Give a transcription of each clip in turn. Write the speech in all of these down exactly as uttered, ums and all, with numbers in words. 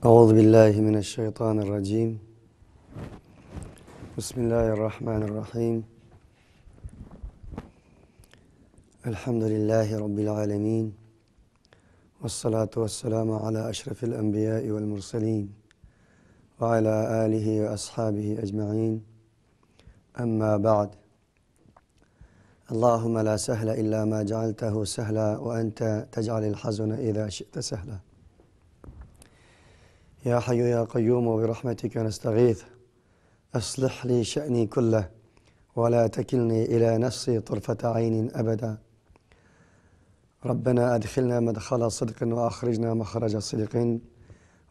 أعوذ بالله من الشيطان الرجيم. بسم الله الرحمن الرحيم. الحمد لله رب العالمين. والصلاة والسلام على أشرف الأنبياء والمرسلين. وعلى آله وأصحابه أجمعين. أما بعد. اللهم لا سهل إلا ما جعلته سهلا وأنت تجعل الحزن إذا شئت سهلا. يا حي يا قيوم برحمتك نستغيث. أصلح لي شأني كله ولا تكلني إلى نفسي طرفة عين أبدا. ربنا أدخلنا مدخل صدق وأخرجنا مخرج صدق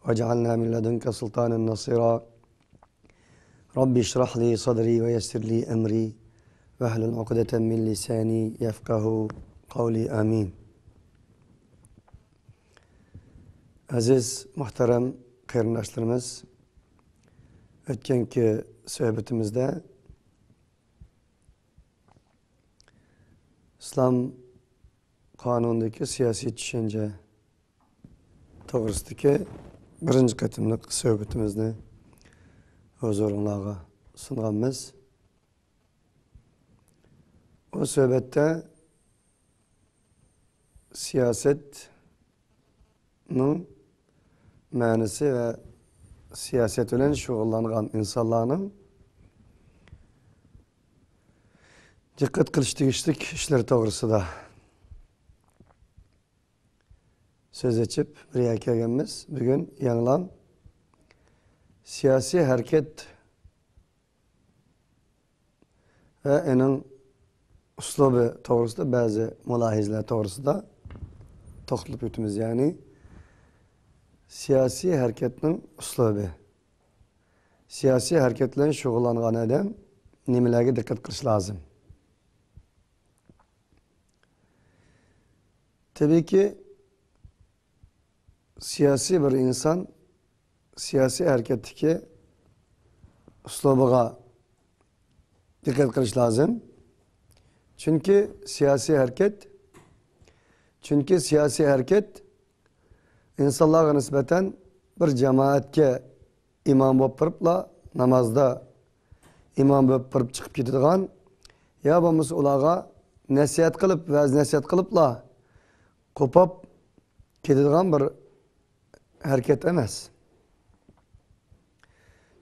واجعلنا من لدنك سلطانا نصيرا. رب اشرح لي صدري ويسر لي أمري واحلل عقدة من لساني يفقه قولي. آمين. ئەزىز، مۇھتەرەم قېرىنداشلىرىمىز، ئۆتكەنكى سۆھبىتىمىزدە ئىسلام قانۇنىدىكى سىياسىي چۈشەنچە توغرىسىدىكى بىرىنچى قېتىملىق سۆھبىتىمىزنى ھۇزۇرۇڭلارغا سۇنغانمىز. ئۇ سۆھبەتتە سىياسەتنىڭ مەنىسى ۋە سىياسەت بىلەن شۇغۇللانغان ئىنسانلارنىڭ دىققەت قىلىش تېگىشلىك ئىشلىرى توغرىسىدا سۆز ئېچىپ، بىر يەرگە كەلگەنمىز. بۈگۈن يەنىلا سىياسىي ھەرىكەت ۋە ئېنىڭ ئۇسلۇبى توغرىسىدا بەزى مۇلاھىزىلەر توغرىسىدا توختىلىپ ئۆتىمىز. يەنى سىياسىي ھەرىكەتنىڭ ئۇسلۇبى. سىياسىي ھەرىكەت بىلەن شۇغۇللانغان ئادەم نېمىلەرگە دىققەت قىلىش لازىم؟ تەبىئىيكى، سىياسىي بىر ئىنسان سىياسىي ھەرىكەتتىكى ئۇسلۇبىغا دىققەت قىلىش لازىم. چۈنكى سىياسىي ھەرىكەت، چۈنكى سىياسىي ھەرىكەت ئىنسانلارغا نىسبەتەن بىر جامائەتكە ئىمام بولۇپ تۇرۇپلا، نامازدا ئىمام بولۇپ تۇرۇپ چىقىپ كېتىدىغان، يا بولمىسا ئۇلارغا نەسىھەت قىلىپ، ۋەز-نەسىھەت قىلىپلا قوپاپ كېتىدىغان بىر ھەرىكەت ئەمەس.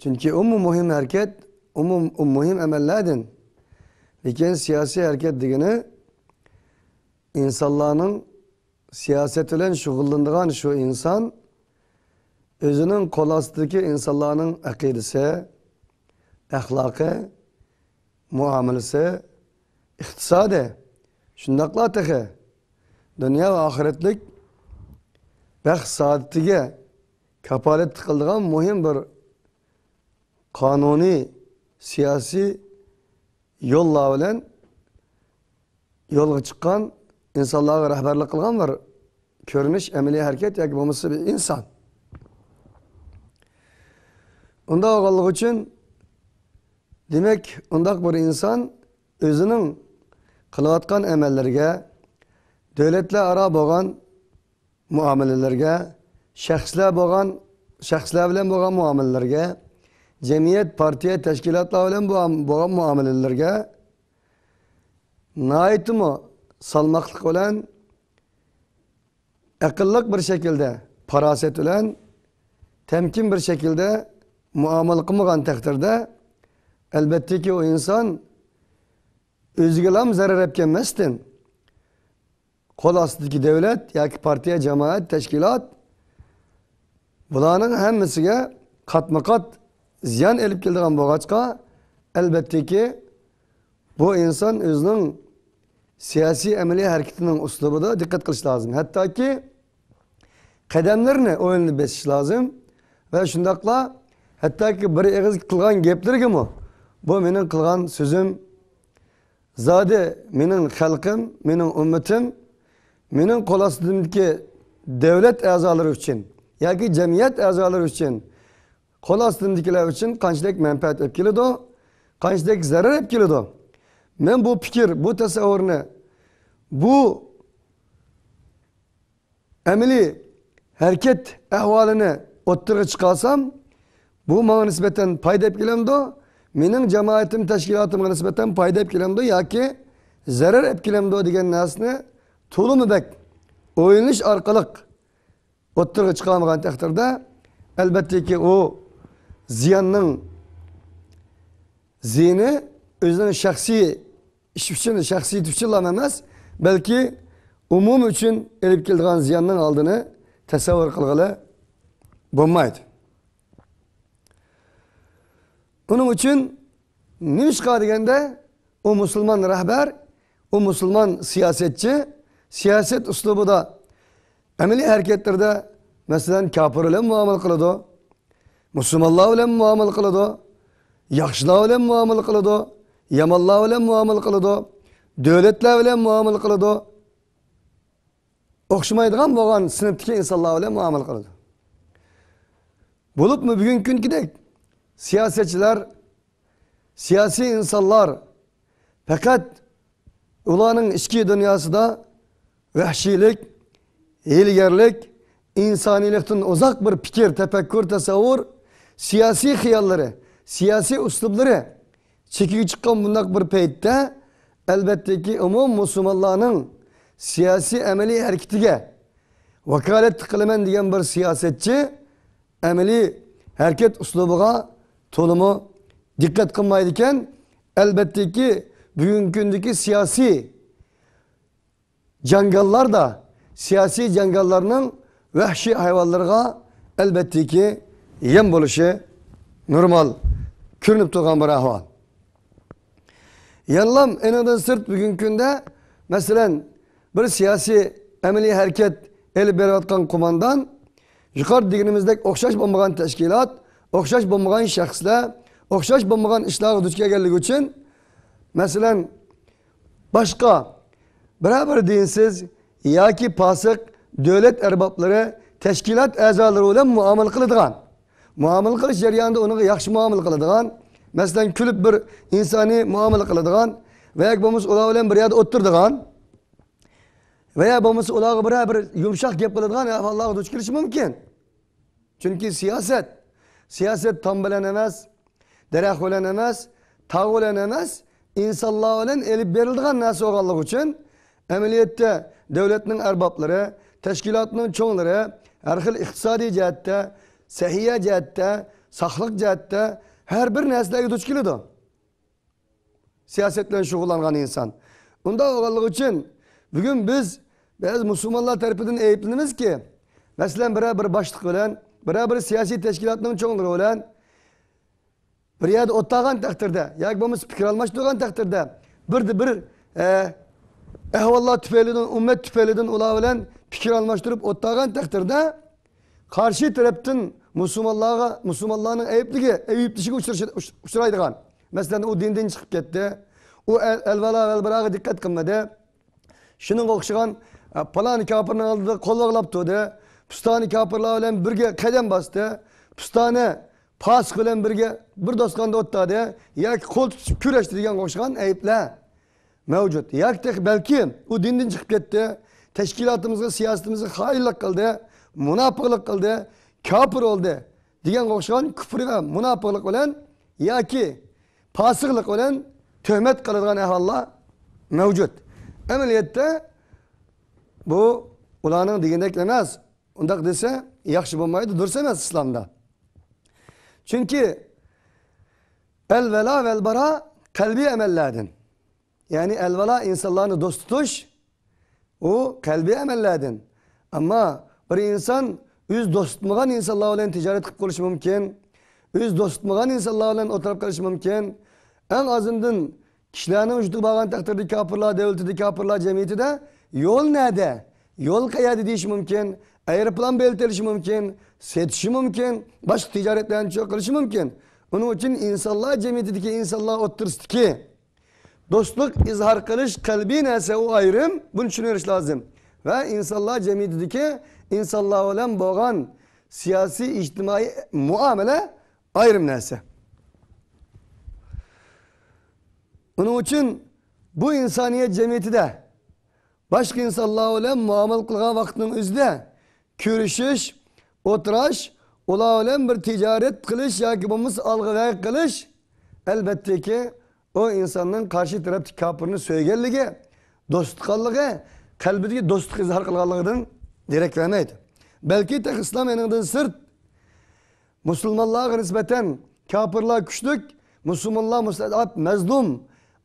چۈنكى ئۇمۇ مۇھىم ھەرىكەت، ئۇمۇ، ئۇ مۇھىم ئەمەللەردىن. لېكىن سىياسىي ھەرىكەت دېگىنى ئىنسانلارنىڭ سىياسەت بىلەن شۇغۇللىنىدىغان شۇ ئىنسان ئۆزىنىڭ قول ئاستىدىكى ئىنسانلارنىڭ ئەقىدىسى، ئەخلاقى، مۇئامىلىسى، ئىقتىسادى، شۇنداقلا تېخى دۇنيا ۋە ئاخىرەتلىك بەخت سائادىتىگە كاپالەتلىك قىلىدىغان مۇھىم بىر قانۇنىي، سىياسىي يوللار بىلەن يولغا چىققان، ئىنسانلارغا رەھبەرلىك قىلغان بىر كۆرۈنۈش، ئەمەلىي ھەرىكەت ياكى بولمىسا بىر ئىنسان. ئۇنداق بولغانلىقى ئۈچۈن، دېمەك، ئۇنداق بىر ئىنسان ئۆزىنىڭ قىلىۋاتقان ئەمەللىرىگە، دۆلەتلەر ئارا بولغان مۇئامىلىلىرىگە، شەخسلەر بولغان، شەخسلەر بىلەن بولغان مۇئامىلىلىرىگە، جەمئىيەت، پارتىيە، تەشكىلاتلار بىلەن بولغان، بولغان مۇئامىلىلىرىگە ناھايىتىمۇ سالماقلىق بىلەن، ئەقىللىق بىر شەكىلدە، پاراسەت بىلەن، تەمكىن بىر شەكىلدە مۇئامىلە قىلمىغان تەقدىردە، ئەلۋەتتىكى، ئۇ ئىنسان ئۆزىگىلام زەرەر ئەپ كەلمەستىن، قول ئاستىدىكى دۆلەت ياكى پارتىيە، جامائەت، تەشكىلات، بۇلارنىڭ ھەممىسىگە قاتمۇقات زىيان ئېلىپ كېلىدىغان بولغاچقا، ئەلۋەتتىكى، بۇ ئىنسان ئۆزىنىڭ سىياسىي ئەمەلىي ھەرىكىتىنىڭ ئۇسلۇبىدا دىققەت قىلىش لازىم. ھەتتاكى قەدەملىرىنى ئويلىنىپ بېسىش لازىم. ۋە شۇنداقلا ھەتتاكى بىر ئېغىز قىلغان گەپلىرىگىمۇ، بۇ مېنىڭ قىلغان سۆزۈم، زادى مېنىڭ خەلقىم، مېنىڭ ئۈممىتىم، مېنىڭ قول ئاستىمدىكى دۆلەت ئەزالىرى ئۈچۈن ياكى جەمئىيەت ئەزالىرى ئۈچۈن، قول ئاستىمدىكىلەر ئۈچۈن قانچىلىك مەنپەئەت ئېلىپ كېلىدۇ، قانچىلىك زەرەر ئېلىپ كېلىدۇ. مەن بۇ پىكىر، بۇ تەسەۋۋۇرنى، بۇ ئەمەلىي ھەرىكەت ئەھۋالىنى ئوتتۇرىغا چىقارسام، بۇ ماڭا نىسبەتەن پايدا ئېلىپ كېلەمدۇ، مېنىڭ جامائىتىم، تەشكىلاتىمغا نىسبەتەن پايدا ئېلىپ كېلەمدۇ ياكى زەرەر ئېلىپ كېلەمدۇ دېگەن نەرسىنى تولىمۇ بەك ئويلىنىش ئارقىلىق ئوتتۇرىغا چىقارمىغان تەقدىردە، ئەلۋەتتىكى، ئۇ زىياننىڭ زىيىنى ئۆزىنىڭ شەخسىي ئىش ئۈچۈن، شەخسىيىتى ئۈچۈنلا ئەمەس، بەلكى ئومۇم ئۈچۈن ئېلىپ كېلىدىغان زىياننىڭ ئالدىنى تەسەۋۋۇر قىلغىلى بولمايدۇ. ئۇنىڭ ئۈچۈن نېمىشقا دېگەندە، ئۇ مۇسۇلمان رەھبەر، ئۇ مۇسۇلمان سىياسەتچى، سىياسەت ئۇسلۇبىدا، ئەمەلىي ھەرىكەتلىرىدە، مەسىلەن، كاپىر بىلەن مۇئامىلە قىلىدۇ، مۇسۇلمانلار بىلەن مۇئامىلە قىلىدۇ، ياخشىلار بىلەن مۇئامىلە قىلىدۇ، يامانلار بىلەن مۇئامىلە قىلىدۇ، دۆلەتلەر بىلەن مۇئامىلە قىلىدۇ، ئوخشىمايدىغان بولغان سىنىپتىكى ئىنسانلار بىلەن مۇئامىلە قىلىدۇ. بولۇپمۇ بۈگۈنكى كۈنكىدەك سىياسەتچىلەر، سىياسىي ئىنسانلار پەقەت ئۇلارنىڭ ئىچكى دۇنياسىدا ۋەھشىيلىك، ھىيلىگەرلىك، ئىنسانىيلىقتىن ئۇزاق بىر پىكىر، تەپەككۇر، تەسەۋۋۇر، سىياسىي خىياللىرى، سىياسىي ئۇسلۇبلىرى چېكىگە چىققان بۇنداق بىر پەيتتە، ئەلۋەتتىكى، ئومۇم مۇسۇلمانلارنىڭ سىياسىي ئەمەلىي ھەرىكىتىگە ۋاكالەتلىك قىلىمەن دېگەن بىر سىياسەتچى ئەمەلىي ھەرىكەت ئۇسلۇبىغا تولىمۇ دىققەت قىلمايدىكەن. ئەلۋەتتىكى، بۈگۈنكى كۈندىكى سىياسىي جاڭگاللار-دا، سىياسىي جاڭگاللارنىڭ ۋەھشىي ھايۋانلىرىغا ئەلۋەتتىكى يەم بولۇشى نورمال كۆرۈنۈپ تۇرغان بىر ئەھۋال. يەنىلا ئېنىڭدىن سىرت بۈگۈنكى كۈندە، مەسىلەن، بىر سىياسىي ئەمەلىي ھەرىكەت ئېلىپ بېرىۋاتقان قوماندان يۇقىرىدا دېگىنىمىزدەك ئوخشاش بولمىغان تەشكىلات، ئوخشاش بولمىغان شەخسلەر، ئوخشاش بولمىغان ئىشلارغا دۇچ كەلگەنلىكى ئۈچۈن، مەسىلەن، باشقا بىرەر بىر دىنسىز ياكى پاسىق دۆلەت ئەربابلىرى، تەشكىلات ئەزالىرى بىلەن مۇئامىلە قىلىدىغان، مۇئامىلە قىلىش جەريانىدا ئۇنىڭغا ياخشى مۇئامىلە قىلىدىغان، مەسىلەن، كۈلۈپ بىر ئىنسانىي مۇئامىلە قىلىدىغان ۋە ياكى بولمىسا ئۇلار بىلەن بىر يەردە ئولتۇرىدىغان ۋە يا بولمىسا ئۇلارغا بىرەر بىر يۇمشاق گەپ قىلىدىغان ئەھۋاللارغا دۇچ كېلىشى مۇمكىن. چۈنكى سىياسەت، سىياسەت تام بىلەن ئەمەس، دەرەخ بىلەن ئەمەس، تاغ بىلەن ئەمەس، ئىنسانلار بىلەن ئېلىپ بېرىلىدىغان نەرسە بولغانلىقى ئۈچۈن، ئەمەلىيەتتە دۆلەتنىڭ ئەربابلىرى، تەشكىلاتنىڭ چوڭلىرى ھەر خىل ئىقتىسادىي جەھەتتە، سەھىيە جەھەتتە، ساقلىق جەھەتتە ھەر بىر نەرسىلەرگە دۇچ كېلىدۇ. سىياسەت بىلەن شۇغۇللانغان ئىنسان. ئۇنداق بولغانلىقى ئۈچۈن بۈگۈن بىز بەزى مۇسۇلمانلار تەرىپىدىن ئەيىبلىنىمىزكى، مەسىلەن، بىرەر بىر باشلىق بىلەن، بىرەر بىر سىياسىي تەشكىلاتنىڭ چوڭلىرى بىلەن بىر يەردە ئولتۇرغان تەقدىردە ياكى بولمىسا پىكىر ئالماشتۇرغان تەقدىردە، بىردە بىر، ئە، ئەھۋاللار تۈپەيلىدىن، ئۈممەت تۈپەيلىدىن ئۇلار بىلەن پىكىر ئالماشتۇرۇپ ئولتۇرغان تەقدىردە، قارشى تەرەپتىن مۇسۇلمانلارغا، مۇسۇلمانلارنىڭ ئەيىبلىكى، ئەيىبلىشىگە ئۇچرىشى-، ئۇچ-، ئۇچرايدىغان. مەسىلەن، ئۇ دىندىن چىقىپ كەتتى. ئۇ ئەل-، ئەلۋەلا ۋەلبىراغا دىققەت قىلمىدى. شۇنىڭغا ئوخشىغان، ئە، پالانى كاپىرنىڭ ئالدىدا قول باغلاپ تۇردى. پۇستانى كاپىرلار بىلەن بىرگە قەدەم باستى. پۇستانى پاسىق بىلەن بىرگە بىر دوستخانىدا ئولتۇردى ياكى قول تۇتۇشۇپ كۈرەشتى دېگەنگە ئوخشىغان ئەيىبلەر مەۋجۇت. ياكى تېخى بەلكىم ئۇ دىندىن چىقىپ كەتتى، تەشكىلاتىمىزغا، سىياسىتىمىزگە خائىنلىق قىلدى، مۇناپىقلىق قىلدى، كاپىر بولدى دېگەنگە ئوخشىغان كۇپرى ۋە مۇناپىقلىق بىلەن ياكى پاسىقلىق بىلەن تۆھمەت قىلىدىغان ئەھۋاللار مەۋجۇت. ئەمەلىيەتتە بۇ ئۇلارنىڭ دېگىنىدەك ئەمەس. ئۇنداق دېسە ياخشى بولمايدۇ، دۇرۇس ئەمەس ئىسلامدا. چۈنكى ئەلۋەلا ۋەلبارا قەلبىي ئەمەللەردىن. يەنى ئەلۋەلا، ئىنسانلارنى دوست تۇتۇش، ئۇ قەلبىي ئەمەللەردىن. ئەمما بىر ئىنسان ئۆزى دوست تۇتمىغان ئىنسانلار بىلەن تىجارەت قىلىپ قېلىشى مۇمكىن. ئۆزى دوست تۇتمىغان ئىنسانلار بىلەن ئولتۇرۇپ قېلىشى مۇمكىن. ئەڭ ئازىندىن كىشىلەرنىڭ ۋۇجۇدىغا بارغان تەقدىردە كاپىرلار دۆلىتىدە، كاپىرلار جەمئىيىتىدە يول نەدە؟ يول قەيەردە دېيىشى مۇمكىن. ئايروپىلان بېلىتى ئېلىشى مۇمكىن. سېتىشى مۇمكىن. باشقا تىجارەتلەرنى قىلىشى مۇمكىن. ئۇنىڭ ئۈچۈن ئىنسانلار جەمئىيىتىدىكى ئىنسانلار ئوتتۇرىسىدىكى دوستلۇق ئىزھار قىلىش قەلبىي نەرسە، ئۇ ئايرىم. بۇنى چۈشىنىۋېلىش لازىم. ۋە ئىنسانلار جەمئىيىتىدىكى ئىنسانلار بىلەن بولغان سىياسىي، ئىجتىمائىي مۇئامىلە ئايرىم نەرسە. ئۇنىڭ ئۈچۈن بۇ ئىنسانىيەت جەمئىيىتىدە باشقا ئىنسانلار بىلەن مۇئامىلە قىلغان ۋاقىتنىڭ ئۆزىدە كۆرۈشۈش، ئولتۇراش، ئۇلار بىلەن بىر تىجارەت قىلىش ياكى بولمىسا ئالغا-بەرگى قىلىش، ئەلۋەتتىكى، ئۇ ئىنساننىڭ قارشى تەرەپتىكى كاپىرنى سۆيگەنلىكى، دوستلۇق قىلغانلىقى، قەلبىدىكى دوستلۇق ئىزھار قىلغانلىقىدىن دېرەك بەرمەيدۇ. بەلكى تېخى ئىسلام دىنىدىن سىرت، مۇسۇلمانلارغا نىسبەتەن كاپىرلار كۈچلۈك، مۇسۇلمانلار مۇستەزئەپ، مەزلۇم،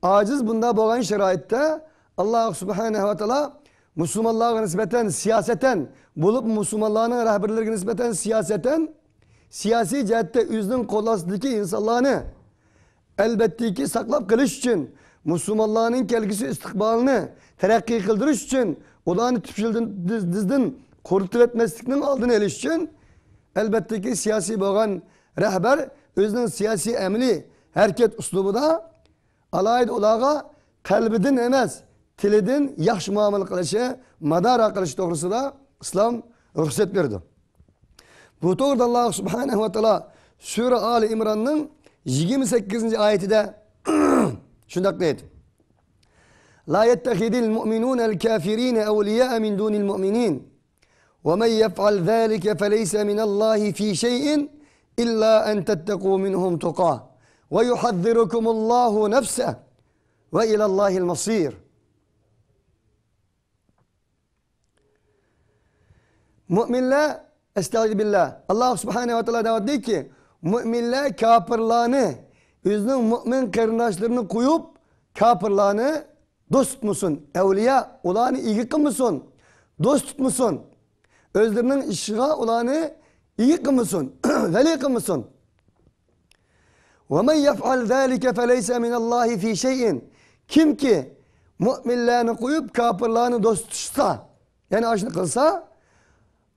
ئاجىز، بۇنداق بولغان شارائىتتا، ئاللا سۇبھانەھۇ ۋە تائالا مۇسۇلمانلارغا نىسبەتەن سىياسەتەن، بولۇپ مۇسۇلمانلارنىڭ رەھبەرلىرىگە نىسبەتەن سىياسەتەن، سىياسىي جەھەتتە ئۆزىنىڭ قول ئاستىدىكى ئىنسانلارنى، ئەلۋەتتىكى، ساقلاپ قېلىش ئۈچۈن، مۇسۇلمانلارنىڭ كەلگۈسى ئىستىقبالىنى تەرەققىي قىلدۇرۇش ئۈچۈن، ئۇلارنى تۈپ يىلدىن، دىز-، دىزدىن قۇرۇتۇۋەتمەسلىكنىڭ ئالدىنى ئېلىش ئۈچۈن، ئەلۋەتتىكى، سىياسىي بولغان رەھبەر ئۆزىنىڭ سىياسىي ئەمەلىي ھەرىكەت ئۇسلۇبىدا ئالاھىدە ئۇلارغا قەلبىدىن ئەمەس، تىلىدىن ياخشى مۇئامىلە قىلىشى، مۇدارا قىلىشى توغرىسىدا ئىسلام رۇخسەت بېرىدۇ. بۇ توغرىدا ئاللا سۇبھانەھۇ ۋە تائالا سۈرە ئالى ئىمراننىڭ يىگىرمە سەككىزىنچى ئايىتىدە شۇنداق دەيدۇ: لا يتخذ المؤمنون الكافرين أولياء من دون المؤمنين ومن يفعل ذلك فليس من الله في شيء إلا أن تتقوا منهم تقاة ويحذركم الله نفسه وإلى الله المصير. مۆمىنلەر، ئەستەغپىرۇللا، ئاللا سۇبھانەھۇ ۋە تائالا دەۋاتىدۇكى، مۆمىنلەر كاپىرلارنى، ئۆزىنىڭ مۆمىن قېرىنداشلىرىنى قويۇپ، كاپىرلارنى دوست تۇتمىسۇن. ئەۋلىيا، ئۇلارنى ئىگە قىلمىسۇن، دوست تۇتمىسۇن. ئۆزلىرىنىڭ ئىشىغا ئۇلارنى ئىگە قىلمىسۇن، ۋەلى قىلمىسۇن. ومن يفعل ذلك فليس من الله في شيء. كىمكى مۆمىنلەرنى قويۇپ، كاپىرلارنى دوست تۇتسا، يەنى ئاشۇنى قىلسا،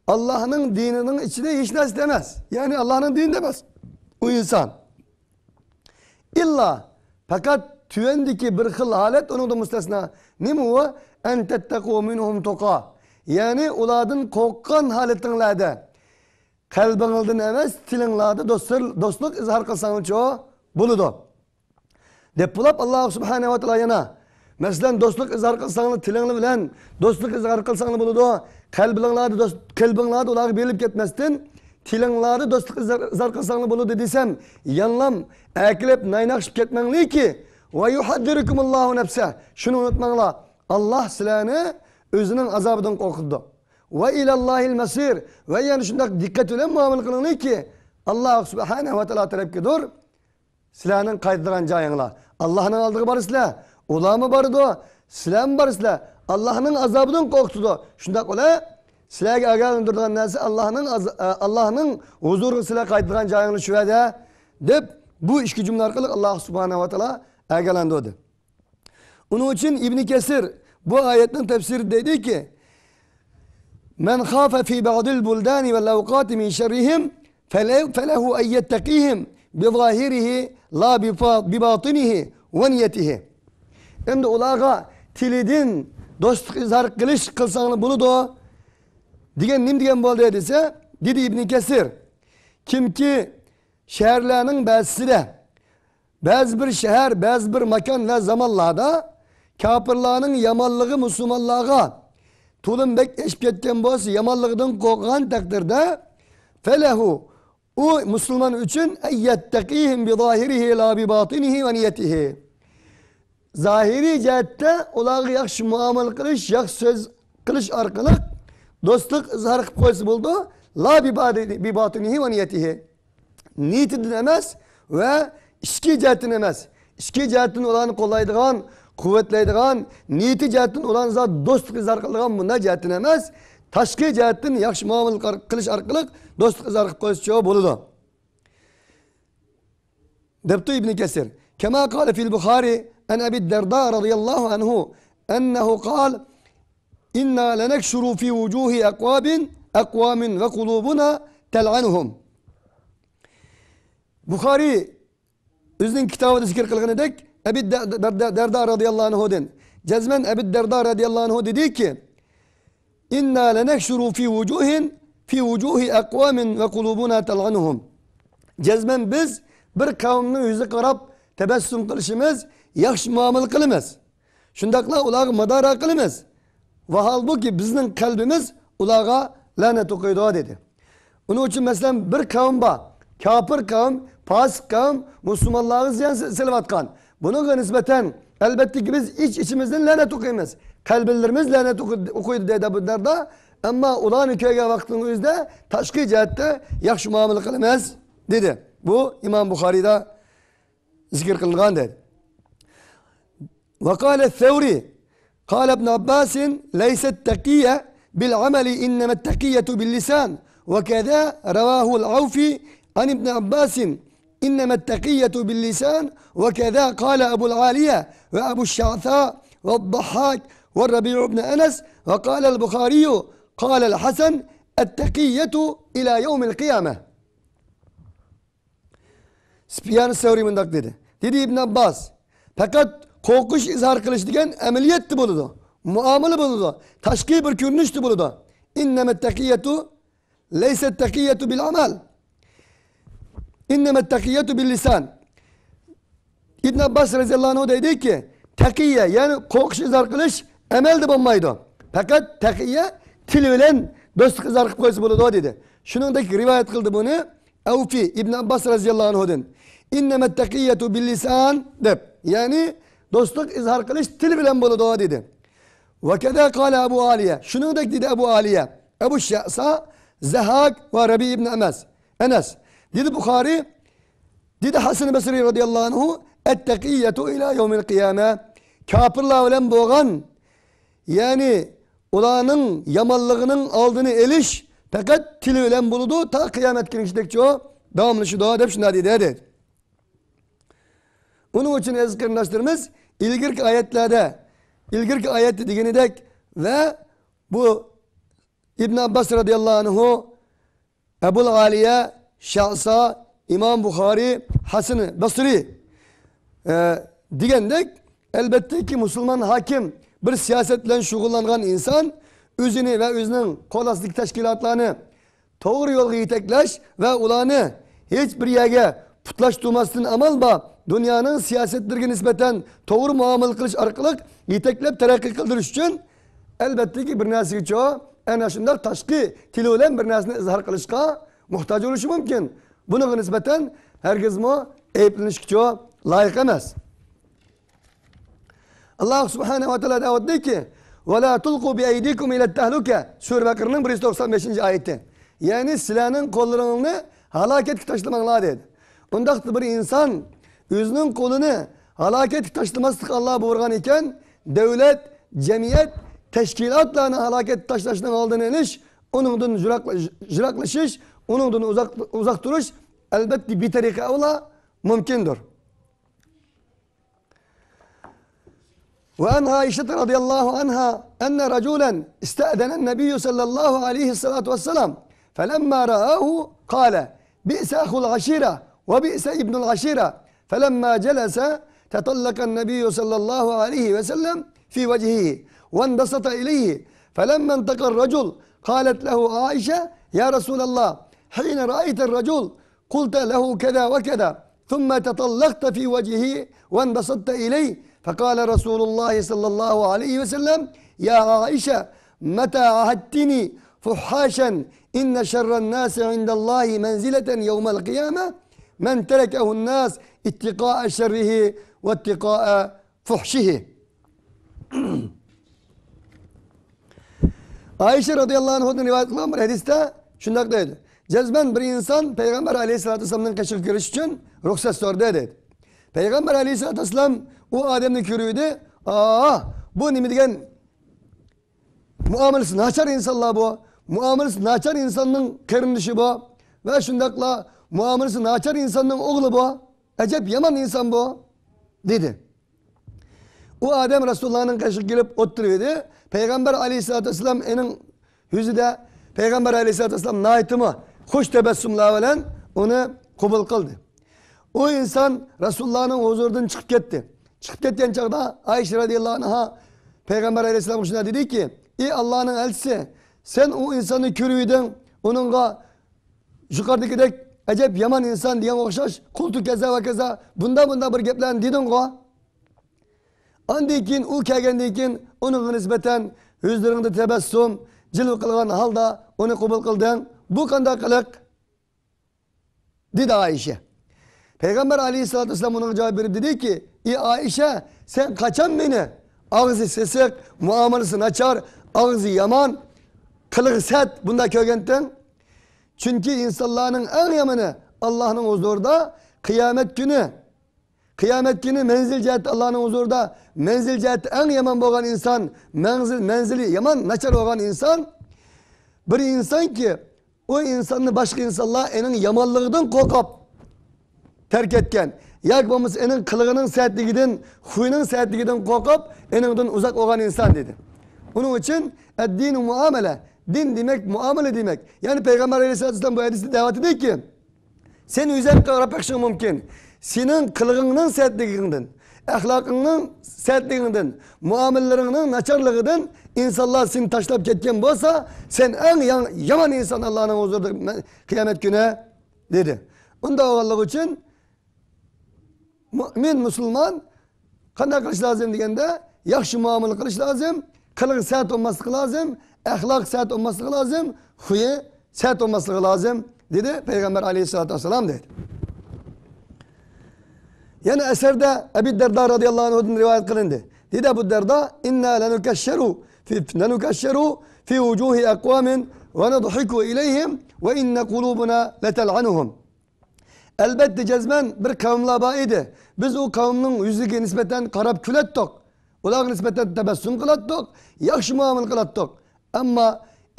ئاللانىڭ دىنىنىڭ ئىچىدە ھېچ نەرسىدە ئەمەس. يەنى ئاللانىڭ دىنىدا ئەمەس ئۇ ئىنسان. ئىللا، پەقەت تۆۋەندىكى بىر خىل ھالەت ئۇنىڭدىن مۇستەسنا. نېمە ئۇ؟ أن تتقوا منهم تقاة. يەنى ئۇلاردىن قورققان ھالىتىڭلاردا، قەلبىڭلاردىن ئەمەس، تىلىڭلاردا دوستلار، دوستلۇق ئىزھار قىلساڭلارچۇ بولىدۇ. دەپ بولاپ، ئاللا سۇبھانەھۇ ۋە تائالا يەنە، مەسىلەن، دوستلۇق ئىزھار قىلساڭلار تىلىڭلار بىلەن، دوستلۇق ئىزھار قىلساڭلار بولىدۇ. قەلبىڭلاردا دوست، قەلبىڭلاردا ئۇلارغا بېرىلىپ كەتمەستىن، تىلىڭلاردا دوستلۇق ئىزھار، ئىزھار قىلساڭلار بولىدۇ دېسەم، يانلام ئەركىلەپ نايناقشىپ كەتمەڭلاركى. ويحذركم الله نفسه. شۇنى ئۇنتۇماڭلار. ئاللا سىلەرنى ئۆزىنىڭ ئازابىدىن قورقۇتىدۇ. وإلى الله المصير. ۋە يەنە شۇنداق دىققەت بىلەن مۇئامىلە قىلىڭلاركى، ئاللا سۇبھانەھۇ ۋە تائالا تەرەپكىدۇر سىلەرنىڭ قايتىدىغان جايىڭلار. ئاللانىڭ ئالدىغا بارىسىلەر. ئۇلارمۇ بارىدۇ، سىلەرمۇ بارىسىلەر. ئاللانىڭ ئازابىدىن قورقۇتىدۇ. شۇنداق بولۇپ، سىلەرگە ئاگاھلاندۇرىدىغان نەرسە ئاللانىڭ ئاز-، ئە، ئاللانىڭ ھۇزۇرىغا سىلەر قايتىدىغان جايىڭلار شۇ يەردە، دەپ، بۇ ئىككى جۈملە ئارقىلىق ئاللا سۇبھانەھۇ ۋە تائالا ئاگاھلاندۇردى. ئۇنىڭ ئۈچۈن ئىبنى كەسىر بۇ ئايەتنىڭ تەپسىرىدە دەيدۇكى، من خاف في بعض البلدان والأوقات من شرهم فله، فله أن يتقيهم بظاهره لا بفا-، بباطنه ونيته. ئەمدى ئۇلارغا تىلىدىن دوستلۇق ئىزھار قىلىش قىلساڭلار بولىدۇ دېگەن نېمە دېگەن بولدى دېسە، دېدى ئىبنى كەسىر، كىمكى شەھەرلەرنىڭ بەزىسىدە، بەزى بىر شەھەر، بەزى بىر ماكان ۋە زامانلاردا كاپىرلارنىڭ يامانلىقى مۇسۇلمانلارغا تولىمۇ بەك ئېشىپ كەتكەن بولسا، يامانلىقىدىن قورققان تەقدىردە، فله، ئۇ مۇسۇلمان ئۈچۈن، أن يتقيهم بظاهره لا بباطنه ونيته. زاھىرىي جەھەتتە ئۇلارغا ياخشى مۇئامىلە قىلىش، ياخشى سۆز قىلىش ئارقىلىق دوستلۇق ئىزھار قىلىپ قويسا بولىدۇ. لا بباطن-، بباطنه ونيته. نىيىتىدىن ئەمەس ۋە ئىچكى جەھەتتىن ئەمەس. ئىچكى جەھەتتىن ئۇلارنى قوللايدىغان، قۇۋۋەتلەيدىغان، نىيىتى جەھەتتىن ئۇلارنى زادى دوستلۇق ئىزھار قىلىدىغان مۇنداق جەھەتتىن ئەمەس، تاشقى جەھەتتىن ياخشى مۇئامىلە قار-، قىلىش ئارقىلىق دوستلۇق ئىزھار قىلىپ قويسىچۇ بولىدۇ. دەپتۇ ئىبنى كەسىر. كما قال في البخاري عن أبي الدرداء رضي الله عنه أنه قال: إنا لنكشر في وجوه أقوام، أقوام وقلوبنا تلعنهم. بۇخارىي ئۆزىنىڭ كىتابىدا زىكىر قىلغىنىدەك، ئەبى دە-، دە-، دە-، دەردا رەزىياللاھۇ ئەنھۇدىن، جەزمەن ئەبى دەردا رەزىياللاھۇ ئەنھۇ دېدىكى، إنا لنكشر في وجوه، في وجوه أقوام وقلوبنا تلعنهم. جەزمەن بىز بىر قەۋمنىڭ يۈزىگە قاراپ تەبەسسۇم قىلىشىمىز، ياخشى مۇئامىلە قىلىمىز. شۇنداقلا ئۇلارغا مۇدارا قىلىمىز. ۋاھالبۇكى، بىزنىڭ قەلبىمىز ئۇلارغا لەنەت ئوقۇيدۇ، دېدى. ئۇنىڭ ئۈچۈن، مەسىلەن، بىر قەۋم بار. كاپىر قەۋم، پاسىق قەۋم مۇسۇلمانلارغا زىيان سېلىۋاتقان. بۇنىڭغا نىسبەتەن، ئەلۋەتتىكى، بىز ئىچ-ئىچىمىزدىن لەنەت ئوقۇيمىز. قەلبىلىرىمىز لەنەت ئوقۇ-، ئوقۇيدۇ دەيدۇ بۇ دەردە. ئەمما ئۇلارنى كۆرگەن ۋاقتىنىڭ ئۆزىدە تاشقى جەھەتتە ياخشى مۇئامىلە قىلىمىز، دېدى. بۇ ئىمام بۇخارىيدا زىكىر قىلىنغان، دېدى. وقال الثوري، قال ابن عباس: ليس التقية بالعمل، إنما التقية باللسان. وكذا رواه العوفي عن ابن عباس: إنما التقية باللسان. وكذا قال أبو العالية وأبو الشعثاء والضحاك والربيع بن أنس. وقال البخاري: قال الحسن: التقية إلى يوم القيامة. سۇپيان سەۋرى مۇنداق دېدى. دېدى ئىبن ئابباس: پەقەت قورقۇش ئىزھار قىلىش دېگەن ئەمەلىيەتتە بولىدۇ، مۇئامىلە بولىدۇ، تاشقى بىر كۆرۈنۈشتە بولىدۇ. إنما التقية، ليس التقية بالعمل. إنما التقية باللسان. ئىبن ئابباس رەزىياللاھۇ ئەنھۇ دەيدىكى، تەقىيە، يەنى قورقۇش ئىزھار قىلىش ئەمەلدە بولمايدۇ. پەقەت تەقىيە تىل بىلەن دوستلۇق ئىزھار قىلىپ قويسا بولىدۇ، دېدى. شۇنىڭدەك رىۋايەت قىلدى بۇنى ئەۋفى ئىبن ئابباس رەزىياللاھۇ ئەنھۇدىن. إنما التقية باللسان، دەپ، يەنى دوستلۇق ئىزھار قىلىش تىل بىلەن بولىدۇ، دېدى. وكذا قال أبو عالية، شۇنىڭدەك دېدى ئەبۇ ئالىيە، ئەبۇ شەسا، زەھاك ۋە رەبىئ ئىبن ئەمەس. ئەنەس. دېدى بۇخارىي، دېدى ھەسەن بەسرىي رەزىياللاھۇ ئەنھۇ، التقية إلى يوم القيامة. كاپىرلار بىلەن بولغان، يەنى ئۇلارنىڭ يامانلىقىنىڭ ئالدىنى ئېلىش پەقەت تىل بىلەن بولىدۇ، تا قىيامەت كۈنىگىچە داۋاملىشىدۇ، دەپ شۇنداق دېدى، دېدى. ئۇنىڭ ئۈچۈن ئەزىز قېرىنداشلىرىمىز، ئىلگىرىكى ئايەتلەردە، ئىلگىرىكى ئايەتتە دېگىنىدەك ۋە بۇ ئىبن ئابباس رەزىياللاھۇ ئەنھۇ، ئەبۇل ئالىيە، شەسا، ئىمام بۇخارىي، ھەسەن بەسرىي، ئە، دېگەندەك، ئەلبەتتىكى، مۇسۇلمان ھاكىم بىر سىياسەت بىلەن شۇغۇللانغان ئىنسان ئۆزىنى ۋە ئۆزىنىڭ قول ئاستىدىكى تەشكىلاتلارنى توغرا يولغا يېتەكلەش ۋە ئۇلارنى ھېچ بىر يەرگە پۇتلاشتۇرماستىن ئامال بار، دۇنيانىڭ سىياسەتلىرىگە نىسبەتەن توغرا مۇئامىلە قىلىش ئارقىلىق يېتەكلەپ تەرەققىي قىلدۇرۇش ئۈچۈن، ئەلبەتتىكى، بىر نەرسىگىچۇ، ئەنە شۇنداق تاشقى تىلى بىلەن بىر نەرسىنى ئىزھار قىلىشقا موھتاج بولۇشى مۇمكىن. بۇنىڭغا نىسبەتەن ھەرگىزمۇ ئەيىبلىنىشكىچۇ لايىق ئەمەس. ئاللاھ سۇبھانەھۇ ۋە تائالا دەۋاتىدۇكى، «ولا تلقوا بأيديكم إلى التهلكة» سۈرە بەقەرىنىڭ بىر يۈز توقسان بەشىنچى ئايىتى. يەنى سىلەرنىڭ قوللىرىڭلارنى ھالاكەتكە تاشلىماڭلار، دېدى. ئۇنداقتا بىر ئىنسان ئۆزىنىڭ قولىنى ھالاكەتكە تاشلىماسلىققا ئاللاھ بۇيرۇغان ئىكەن، دۆلەت، جەمئىيەت، تەشكىلاتلارنى ھالاكەتكە تاشلاشنىڭ ئالدىنى ئېلىش، ئۇنىڭدىن يىراقلا-، يىراقلىشىش، ئۇنىڭدىن ئۇزاق، ئۇزاق تۇرۇش، ئەلبەتتە، بىتەرىقە ئەۋلا مۇمكىندۇر. وعن عائشة رضي الله عنها أن رجلا استأذن النبي صلى الله عليه الصلاة والسلام، فلما رآه قال: بئس أخو العشيرة وبئس ابن العشيرة. فلما جلس تطلق النبي صلى الله عليه وسلم في وجهه وانبسط إليه. فلما انتقى الرجل قالت له عائشة: يا رسول الله، حين رأيت الرجل قلت له كذا وكذا، ثم تطلقت في وجهه وانبسطت إليه، فقال رسول الله صلى الله عليه وسلم: يا عائشة، متى عهدتني فحاشا؟ إن شر الناس عند الله منزلة يوم القيامة من تركه الناس اتقاء شره واتقاء فحشه. ئائىشە رەزىياللاھۇ ئەنھادىن رىۋايەت قىلغان بىر ھەدىستە شۇنداق دەيدۇ: جەزمەن بىر ئىنسان پەيغەمبەر ئەلەيھىسسالاتۇ ۋەسسالامنىڭ قېشىغا كىرىش ئۈچۈن رۇخسەت سورىدى، دەيدۇ. پەيغەمبەر ئەلەيھىسسالاتۇ ۋەسسالام ئۇ ئادەمنى كۆرۈۋىدى، ئا، بۇ نېمە دېگەن مۇئامىلىسى ناچار ئىنسانلار بۇ، مۇئامىلىسى ناچار ئىنساننىڭ قېرىندىشى بۇ ۋە شۇنداقلا مۇئامىلىسى ناچار ئىنساننىڭ ئوغلى بۇ، ئەجەب يامان ئىنسان بۇ، دېدى. ئۇ ئادەم رەسۇلۇللانىڭ قېشىغا كېلىپ ئولتۇرۇۋىدى. پەيغەمبەر ئەلەيھىسسالاتۇ ۋەسسالام ئېنىڭ يۈزىدە، پەيغەمبەر ئەلەيھىسسالاتۇ ۋەسسالام ناھايىتىمۇ خۇش تەبەسسۇملار بىلەن ئۇنى قوبۇل قىلدى. ئۇ ئىنسان رەسۇلۇللانىڭ ھۇزۇرىدىن چىقىپ كەتتى. چىقىپ كەتكەن چاغدا ئائىشە رەزىياللاھۇ ئەنھا پەيغەمبەر ئەلەيھىسسالامغا شۇنداق دېدىكى، ئى ئاللانىڭ ئەلچىسى، سەن ئۇ ئىنساننى كۆرۈۋىدىڭ، ئۇنىڭغا يۇقىرىدىكىدەك ئەجەب يامان ئىنسان دېگەن ئوخشاش، قۇلتۇ كەزا ۋە كەزا، بۇنداق، بۇنداق بىر گەپلەرنى دېدىڭغۇ؟ ئاندىن كېيىن، ئۇ كەلگەندىن كېيىن ئۇنىڭغا نىسبەتەن يۈزلىرىڭدە تەبەسسۇم جىلۋە قىلغان ھالدا ئۇنى قوبۇل قىلدىڭ، بۇ قانداق قىلىق؟ دېدى ئائىشە. پەيغەمبەر ئەلەيھىسسالاتۇ ۋەسسالام ئۇنىڭغا جاۋاب بېرىپ دېدىكى، ئى ئائىشە، سەن قاچان مېنى ئاغزى سېسىق، مۇئامىلىسى ناچار، ئاغزى يامان، قىلىقى سەت بۇنداق كۆرگەنتىڭ؟ چۈنكى ئىنسانلارنىڭ ئەڭ يامىنى ئاللاھنىڭ ھۇزۇرىدا قىيامەت كۈنى، قىيامەت كۈنى مەنزىل جەھەتتە ئاللاھنىڭ ھۇزۇرىدا مەنزىل جەھەتتە ئەڭ يامان بولغان ئىنسان، مەنزىل، مەنزىلى يامان، ناچار بولغان ئىنسان، بىر ئىنسانكى، ئۇ ئىنساننى باشقا ئىنسانلار ئېنىڭ يامانلىقىدىن قورقۇپ تەرك ئەتكەن ياكى بولمىسا ئېنىڭ قىلىقىنىڭ سەتلىكىدىن، خۇيىنىڭ سەتلىكىدىن قورقۇپ ئېنىڭدىن ئۇزاق بولغان ئىنسان دېدى. ئۇنىڭ ئۈچۈن ئەددىنۇ مۇئامەلە، دىن دېمەك مۇئامىلە دېمەك. يەنى پەيغەمبەر ئەلەيھىسسالام بۇ ھەدىستە دەۋاتىدۇكى، سەن ئۆزۈڭگە قاراپ بېقىشىڭ مۇمكىن. سېنىڭ قىلىقىڭنىڭ سەتلىكىڭدىن، ئەخلاقىڭنىڭ سەتلىكىڭدىن، مۇئامىلىلىرىڭنىڭ ناچارلىقىدىن ئىنسانلار سېنى تاشلاپ كەتكەن بولسا، سەن ئەڭ يا-، يامان ئىنسان ئاللاھنىڭ ھۇزۇرىدا مە-، قىيامەت كۈنى، دېدى. ئۇنداق بولغانلىقى ئۈچۈن مۇئمىن، مۇسۇلمان قانداق قىلىش لازىم دېگەندە، ياخشى مۇئامىلە قىلىش لازىم، قىلىقى سەت بولماسلىقى لازىم، ئەخلاقى سەت بولماسلىقى لازىم، خۇيى سەت بولماسلىقى لازىم، دېدى پەيغەمبەر ئەلەيھىسسالاتۇ ۋەسسالام، دېدى. يەنە ئەسەردە ئەبى دەردا رەزىياللاھۇ ئەنھۇدىن رىۋايەت قىلىندى. دېدى ئەبۇ دەردا، ئىننا لەنۇكەششەرۇ في، لەنۇكەششەرۇ في وجوه أقوام ونضحك إليهم وإن قلوبنا لتلعنهم. ئەلبەتتە، جەزمەن بىر قەۋملەر بار ئىدى. بىز ئۇ قەۋمنىڭ يۈزىگە نىسبەتەن قاراپ كۈلەتتۇق. ئۇلارغا نىسبەتەن تەبەسسۇم قىلاتتۇق، ياخشى مۇئامىلە قىلاتتۇق. ئەمما،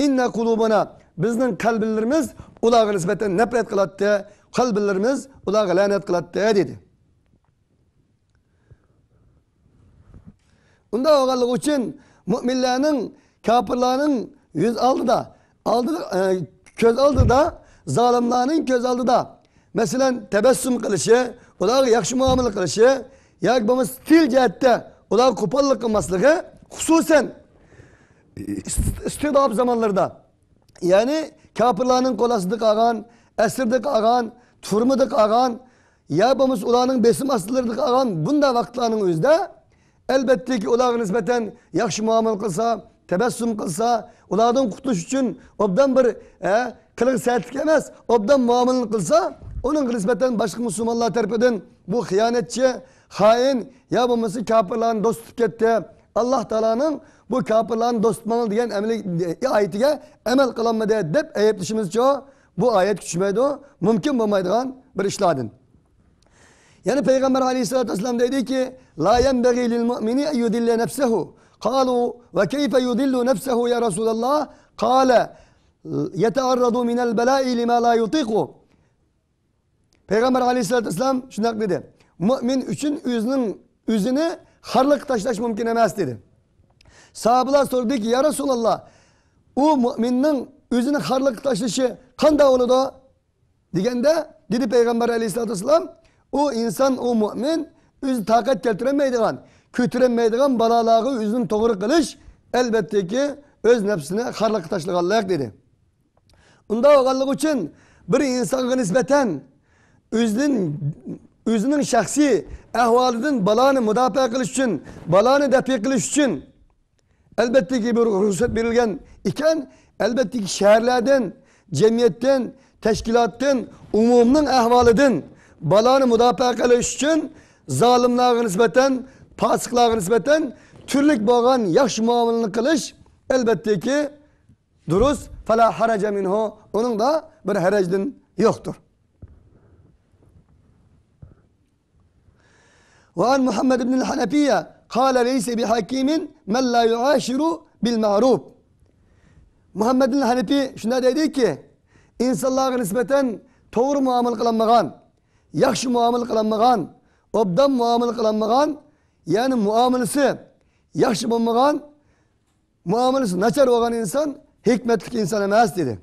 ئىننا قۇلۇبۇنا، بىزنىڭ قەلبىلىرىمىز ئۇلارغا نىسبەتەن نەپرەت قىلاتتى، قەلبىلىرىمىز ئۇلارغا لەنەت قىلاتتى، دېدى. ئۇنداق بولغانلىقى ئۈچۈن مۆمىنلەرنىڭ كاپىرلارنىڭ يۈز ئالدىدا، ئالدىدا، ئە، كۆز ئالدىدا، زالىملارنىڭ كۆز ئالدىدا، مەسىلەن، تەبەسسۇم قىلىشى، ئۇلارغا ياخشى مۇئامىلە قىلىشى ياكى بولمىسا تىل جەھەتتە ئۇلارغا قوپاللىق قىلماسلىقى، خۇسۇسەن ئىستىداپ زامانلىرىدا، يەنى كاپىرلارنىڭ قول ئاستىدا قالغان، ئەسىردە قالغان، تۈرمىدە قالغان، يا بولمىسا ئۇلارنىڭ بېسىم ئاستىلىرىدا قالغان بۇنداق ۋاقىتلارنىڭ ئۆزىدە، ئەلبەتتىكى، ئۇلارغا نىسبەتەن ياخشى مۇئامىلە قىلسا، تەبەسسۇم قىلسا، ئۇلاردىن قۇتۇلۇش ئۈچۈن ئوبدان بىر، ئە، قىلىق سەتلىك ئەمەس، ئوبدان مۇئامىلىنى قىلسا، ئۇنىڭغا نىسبەتەن باشقا مۇسۇلمانلار تەرىپىدىن بۇ خىيانەتچى، خائىن يا بولمىسا كاپىرلارنى دوست تۇتۇپ كەتتى. ئاللاھ تائالانىڭ بۇ كاپىرلارنى دوست تۇتماڭلار دېگەن ئەمەلىي ئايىتىگە ئەمەل قىلالمىدى دەپ ئەيىبلىشىمىزچۇ؟ بۇ ئايەتكە چۈشمەيدۇ، مۇمكىن بولمايدىغان بىر ئىشلاردىن. يەنە پەيغەمبەر ئەلەيھىسسالاتۇ ۋەسسالام دەيدىكى، لا ينبغي للمؤمن أن يذل نفسه. قالوا وكيف يذل نفسه يا رسول الله؟ قال يتعرض من البلاء لما لا يطيق. پەيغەمبەر ئەلەيھىسسالاتۇ ۋەسسالام شۇنداق دېدى، مۆمىن ئۈچۈن ئۆزىنىڭ، ئۆزىنى خارلىققا تاشلاش مۇمكىن ئەمەس، دېدى. ساھابىلار سورىدىكى، يا رەسۇلاللاھ، ئۇ مۆمىننىڭ ئۆزىنى خارلىققا تاشلىشى قانداق بولىدۇ؟ دېگەندە، دېدى پەيغەمبەر ئەلەيھىسسالاتۇ ۋەسسالام، ئۇ ئىنسان، ئۇ مۆمىن ئۆزى تاقەت كەلتۈرەلمەيدىغان، كۆتۈرەلمەيدىغان بالالارغا ئۆزىنى توغرا قىلىش، ئەلبەتتىكى، ئۆز نەپسىنى خارلىققا تاشلىغانلىق، دېدى. ئۇنداق بولغانلىقى ئۈچۈن بىر ئىنسانغا نىسبەتەن ئۆزىدىن، ئۆزىنىڭ شەخسىي ئەھۋالىدىن بالانى مۇداپىئە قىلىش ئۈچۈن، بالانى دەپئى قىلىش ئۈچۈن، ئەلبەتتىكى، بىر رۇخسەت بېرىلگەن ئىكەن، ئەلبەتتىكى، شەھەرلەردىن، جەمئىيەتتىن، تەشكىلاتتىن، ئومۇمنىڭ ئەھۋالىدىن بالانى مۇداپىئە قىلىش ئۈچۈن زالىملارغا نىسبەتەن، پاسىقلارغا نىسبەتەن تۈرلۈك بولغان ياخشى مۇئامىلىنى قىلىش، ئەلبەتتىكى، دۇرۇس، فلا حرج منه، ئۇنىڭدا بىر ھەرەجدىن يوقتۇر. وعن محمد بن الحنفية قال ليس بحكيم من لا يعاشر بالمعروف. مۇھەممەد ھەنىپى شۇنداق دەيدىكى، ئىنسانلارغا نىسبەتەن توغرا مۇئامىلە قىلالمىغان، ياخشى مۇئامىلە قىلالمىغان، ئوبدان مۇئامىلە قىلالمىغان، يەنى مۇئامىلىسى ياخشى بولمىغان، مۇئامىلىسى ناچار بولغان ئىنسان ھېكمەتلىك ئىنسان ئەمەس، دېدى.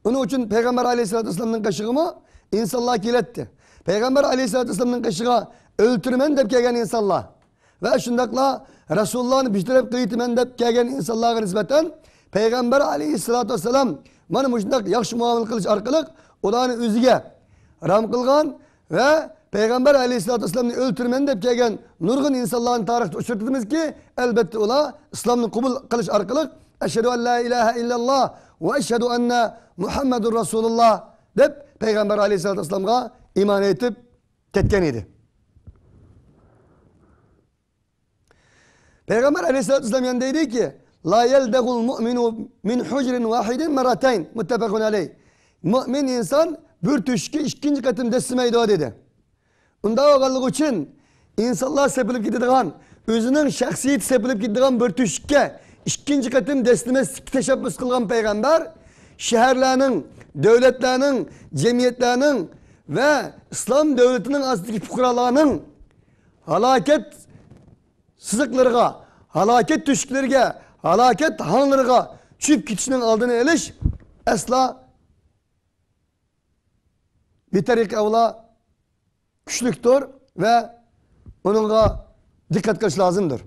ئۇنىڭ ئۈچۈن پەيغەمبەر ئەلەيھىسسالاتۇ ۋەسسالامنىڭ قېشىغىمۇ ئىنسانلار كېلەتتى. پەيغەمبەر ئەلەيھىسسالاتۇ ۋەسسالامنىڭ قېشىغا ئۆلتۈرىمەن دەپ كەلگەن ئىنسانلار ۋە شۇنداقلا رەسۇلۇللانى بىتەرەپ قىلىۋېتىمەن دەپ كەلگەن ئىنسانلارغا نىسبەتەن پەيغەمبەر ئەلەيھىسسالاتۇ ۋەسسالام مانا مۇشۇنداق ياخشى مۇئامىلە قىلىش ئارقىلىق ئۇلارنى ئۆزىگە رام قىلغان ۋە پەيغەمبەر ئەلەيھىسسالاتۇ ۋەسسالامنى ئۆلتۈرىمەن دەپ كەلگەن نۇرغۇن ئىنسانلارنى تارىختا ئۇچرىتىمىزكى، ئەلبەتتە ئۇلار ئىسلامنى قوبۇل قىلىش ئارقىلىق «ئەشھەدۇ ئەن لا ئىلاھە ئىللەللاھ ۋە ئەشھەدۇ ئەننە مۇھەممەدۇر رەسۇلۇللاھ» دەپ، پەيغەمبەر ئەلەيھىسسالاتۇ ۋەسسالامغا ئىمان ئېيتىپ كەتكەن ئىدى. پەيغەمبەر ئەلەيھىسسالاتۇ ۋەسسالام يەنە دەيدىكى، «لا يەلدەغۇل مۇئمىنۇ مىن ھۇجرىن ۋاھىدىن مەررەتەين»، مۇتتەپەقۇن ئەلەيھ. مۇئمىن ئىنسان بىر تۆشۈككە ئىككىنچى قېتىم دەسسىمەيدۇ، دېدى. ئۇنداق بولغانلىقى ئۈچۈن، ئىنسانلار سېپىلىپ كېتىدىغان، ئۆزىنىڭ شەخسىيىتى سېپىلىپ كېتىدىغان بىر تۆشۈككە ئىككىنچى قېتىم دەسسىمەسلىككە تەشەببۇس قىلغان پەيغەمبەر، شەھەرلەرنىڭ، دۆلەتلەرنىڭ، جەمئىيەتلەرنىڭ ۋە ئىسلام دۆلىتىنىڭ ئاستىدىكى پۇقرالارنىڭ ھالاكەت سىزىقلىرىغا، ھالاكەت تۆشۈكلىرىگە، ھالاكەت ھاڭلىرىغا چۈشۈپ كېتىشنىڭ ئالدىنى ئېلىش ئەسلا بىتەرىقى ئەۋلا كۈچلۈكتۇر ۋە ئۇنىڭغا دىققەت قىلىش لازىمدۇر.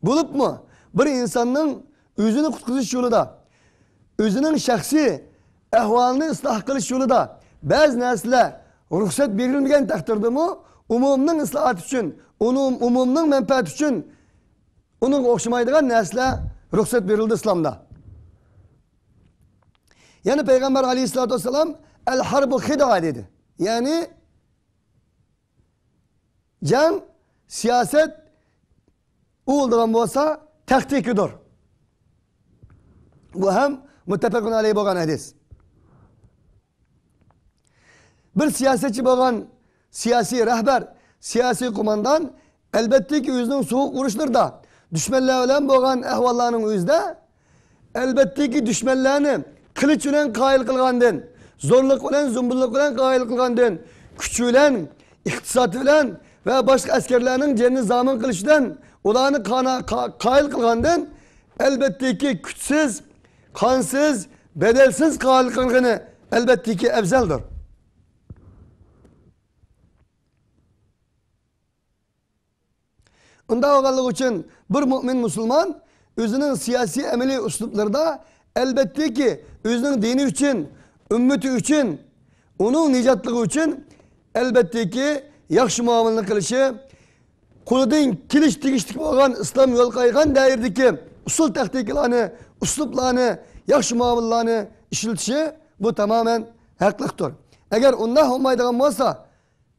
بولۇپمۇ بىر ئىنساننىڭ ئۆزىنى قۇتقۇزۇش يولىدا، ئۆزىنىڭ شەخسىي ئەھۋالىنى ئىسلاھ قىلىش يولىدا بەزى نەرسىلەر رۇخسەت بېرىلمىگەن تەقدىردىمۇ، ئومۇمنىڭ ئىسلاھاتى ئۈچۈن، ئومۇم-، ئومۇمنىڭ مەنپەئەتى ئۈچۈن ئۇنىڭغا ئوخشىمايدىغان نەرسىلەر رۇخسەت بېرىلدى ئىسلامدا. يەنە پەيغەمبەر ئەلەيھىسسالاتۇ ۋەسسالام «ئەل ھەربۇ خىدئە» دېدى. يەنى جەڭ، سىياسەت ئۇ بولىدىغان بولسا تاكتىكىدۇر. بۇ ھەم مۇتتەپەقۇن ئەلەيھ بولغان ھەدىس. بىر سىياسەتچى بولغان سىياسىي رەھبەر، سىياسىي قوماندان ئەلۋەتتىكى ئۆزىنىڭ سوغۇق ئۇرۇشلىرىدا دۈشمەنلەر بىلەن بولغان ئەھۋاللارنىڭ ئۆزىدە ئەلۋەتتىكى دۈشمەنلەرنى قىلىچ بىلەن قايىل قىلغاندىن، زورلۇق بىلەن، زۇمبۇللۇق بىلەن قايىل قىلغاندىن، كۈچ بىلەن، ئىقتىساد بىلەن ۋە باشقا ئەسكەرلەرنىڭ جېنىنى زامىن قىلىش بىلەن ئۇلارنى قانا-، قا-، قايىل قىلغاندىن، ئەلۋەتتىكى كۈچسىز، قانسىز، بەدەلسىز قايىل قىلغىنى ئەلۋەتتىكى ئەۋزەلدۇر. ئۇنداق بولغانلىقى ئۈچۈن بىر مۆمىن مۇسۇلمان ئۆزىنىڭ سىياسىي ئەمەلىي ئۇسلۇبلىرىدا ئەلۋەتتىكى ئۆزىنىڭ دىنى ئۈچۈن، ئۈممىتى ئۈچۈن، ئۇنىڭ نىجاتلىقى ئۈچۈن ئەلۋەتتىكى ياخشى مۇئامىلىنى قىلىشى، قولىدىن كېلىش تېگىشلىك بولغان ئىسلام يول قويغان دائىرىدىكى ئۇسۇل تاكتىكىلارنى، ئۇسلۇبلارنى، ياخشى مۇئامىلىلارنى ئىشلىتىشى بۇ تامامەن ھەقلىقتۇر. ئەگەر ئۇنداق بولمايدىغان بولسا،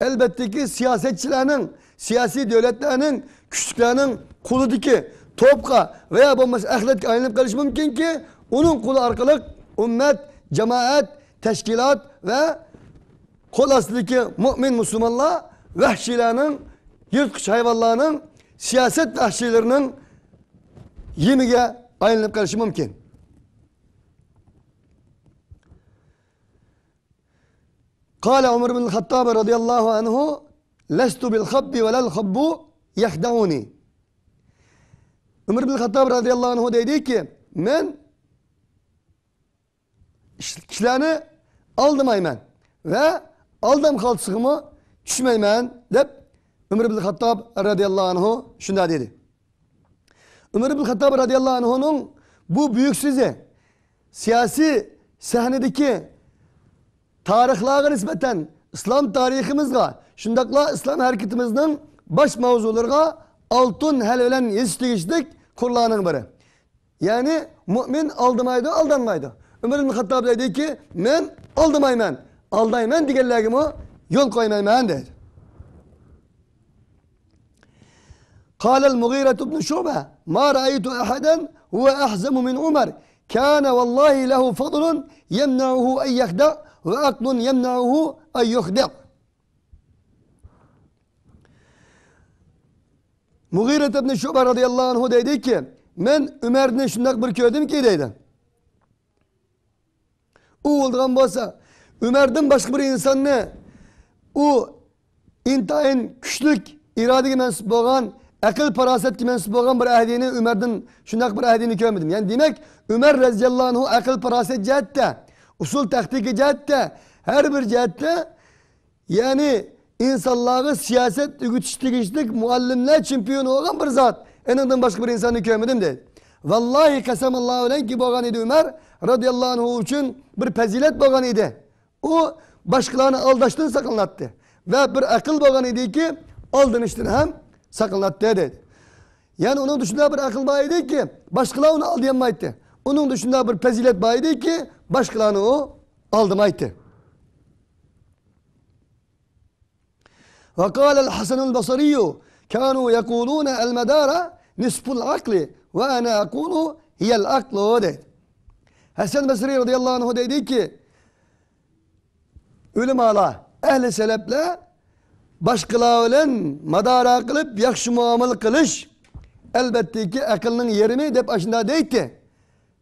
ئەلۋەتتىكى، سىياسەتچىلەرنىڭ، سىياسىي دۆلەتلەرنىڭ، كۈچلۈكلەرنىڭ قولىدىكى توپقا ۋەيا بولمىسا ئەخلەتكە ئايلىنىپ قېلىشى مۇمكىنكى، ئۇنىڭ قولى ئارقىلىق ئۈممەت، جامائەت، تەشكىلات ۋە قول ئاستىدىكى مۆمىن مۇسۇلمانلار ۋەھشىيلەرنىڭ، يىرتقۇچ ھايۋانلارنىڭ، سىياسەت ۋەھشىيلىرىنىڭ يېمىگە ئايلىنىپ قېلىشى مۇمكىن. قال عمر بن الخطاب رضي الله عنه: لست بالخب ولا الخب يخدعني. ئۆمەر ئىبن خەتتاب رەزىياللاھۇ ئەنھۇ دەيدىكى، مەن كىشىلەرنى ئالدىمايمەن ۋە ئالدام خالتىسىغىمۇ چۈشمەيمەن، دەپ ئۆمەر ئىبن خەتتاب رەزىياللاھۇ ئەنھۇ شۇنداق دېدى. ئۆمەر ئىبن خەتتاب رەزىياللاھۇ ئەنھۇنىڭ بۇ بۈيۈك سۆزى سىياسىي سەھنىدىكى تارىخلارغا نىسبەتەن ئىسلام تارىخىمىزغا، شۇنداقلا ئىسلام ھەرىكىتىمىزنىڭ باش ماۋزۇلىرىغا ئالتۇن ھەل بىلەن يېزىش تېگىشلىك قۇرلارنىڭ بىرى. يەنى مۆمىن ئالدىمايدۇ، ئالدانمايدۇ. ئۆمەر ئىبن خەتتاب دەيدىكى، مەن ئالدىمايمەن، ئالدايمەن دېگەنلەرگىمۇ يول قويمايمەن دەيدۇ. قال المغيرة بن شعبة: ما رأيت أحدا هو أحزم من عمر، كان والله له فضل يمنعه أن يخدع وعقل يمنعه أن يخدع. مۇغىرەت ئىبن شۇبە رەزىياللاھۇ ئەنھۇ دەيدىكى، مەن ئۆمەرنى شۇنداق بىر كۆردۈمكى دەيدۇ. ئۇ بولىدىغان بولسا، ئۆمەردىن باشقا بىر ئىنساننى، ئۇ ئىنتايىن كۈچلۈك ئىرادىگە مەنسۇپ بولغان، ئەقىل-پاراسەتكە مەنسۇپ بولغان بىر ئەھدىنى، ئۆمەردىن شۇنداق بىر ئەھدىنى كۆرمىدىم. يەنى دېمەك، ئۆمەر رەزىياللاھۇ ئەنھۇ ئەقىل-پاراسەت جەھەتتە، ئۇسۇل تاكتىكا جەھەتتە، ھەر بىر جەھەتتە، يەنى ئىنسانلارغا سىياسەت ئۆگىتىش تېگىشلىك مۇئەللىملەر چېمپىيونى بولغان بىر زات. ئېنىڭدىن باشقا بىر ئىنساننى كۆرمىدىم، دەيدۇ. ۋاللاھى، قەسەماللاھۇ بىلەنكى، بولغان ئىدى ئۆمەر رەزىياللاھۇ ئەنھۇ ئۈچۈن بىر پەزىلەت بولغان ئىدى. ئۇ باشقىلارنى ئالداشتىن ساقلىناتتى ۋە بىر ئەقىل بولغان ئىدىكى، ئالدىنىشتىن ھەم ساقلىناتتى دەيدۇ. يەنى ئۇنىڭدا شۇنداق بىر ئەقىل بار ئىدىكى، باشقىلار ئۇنى ئالدىيالمايتتى. ئۇنىڭدا شۇنداق بىر پەزىلەت بار ئىدىكى، باشقىلارنى ئۇ ئالدىمايتتى. وقال الحسن البصري: كانوا يقولون: المدارة نصف العقل، وأنا أقول: هي العقل، دەيدۇ. ھەسەن بەسرىي رەزىياللاھۇ ئەنھۇ دەيدىكى، ئۆلىمالار، ئەھلى سەلەپلەر باشقىلار بىلەن مادارا قىلىپ ياخشى مۇئامىلە قىلىش، ئەلۋەتتىكى، ئەقىلنىڭ يېرىمى دەپ ئاشۇنداق دەيتتى.